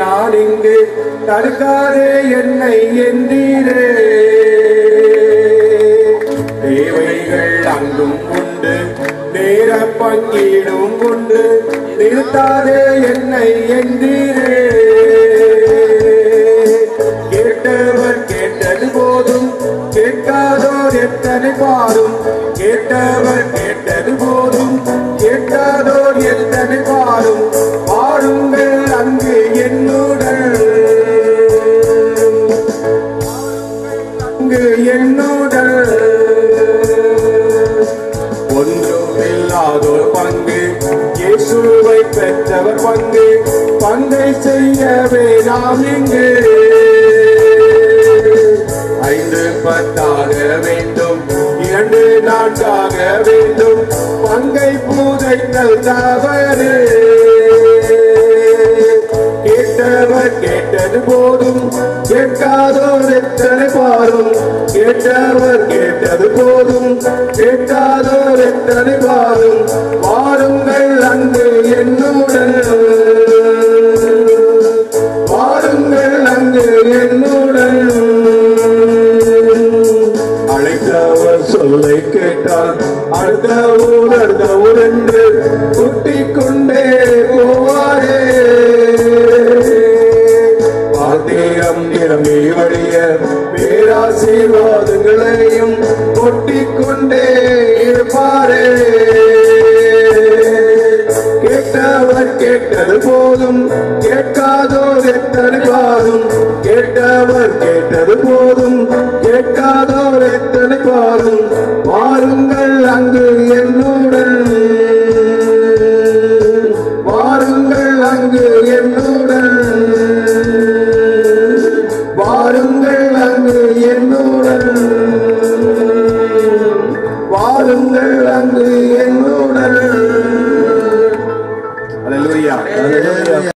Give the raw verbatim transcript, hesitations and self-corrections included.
நான் இங்கு தடுக்காதே என்னை எந்தீரே. தேவைகள் அங்கும் உண்டு, நேர பங்கீடும் உண்டு, நிறுத்தாதே என்னை எந்தீரே. கேட்டவர் கேட்டது போதும், கேட்காதோர் எத்தனை பாரும். கேட்டவர் கேட்டது போதும், கேட்காதோர் எத்தனை பாரும். பாருங்கள் அங்கு என்னுடன், அங்கு என்னுடன். ஒன்றுமில்லாதோர் பங்கு, இயேசுவை பெற்றவர் பங்கு, பங்கை செய்யவே நாம் இங்கு. ஐந்து பத்தாக வேண்டும், இரண்டு நான்காக வேண்டும், பங்கை புதைத்தல் தவறு. கேட்டவர் கேட்டது போதும், கேட்காதோர் எத்தனை பாரும். கேட்டவர் கேட்டது போதும், கேட்காதோர் எத்தனை பாரும். வாருங்கள் அங்கு என்னுடன், வாருங்கள் அங்கு என்னுடன். அழைத்தவர் சொல்லை கேட்டால், அடுத்த ஊர், அடுத்த ஊர் என்று கூட்டிக் கொண்டே போவாரே. பாத்திரம் நிரம்பி வழிய, பேராசீர்வாதங்களையும் கொட்டிக் கொண்டே இருப்பாரே. கேட்டவர் கேட்டது போதும், கேட்காதோர் எத்தனை பாரும். கேட்டவர் கேட்டது போதும், கேட்காதோர் எத்தனை பாரும். வாருங்கள் அங்கு என்னுடன், வாருங்கள் அங்கு என்னுடன், வாருங்கள் அங்கு என்னுடன், வாருங்கள் அங்கு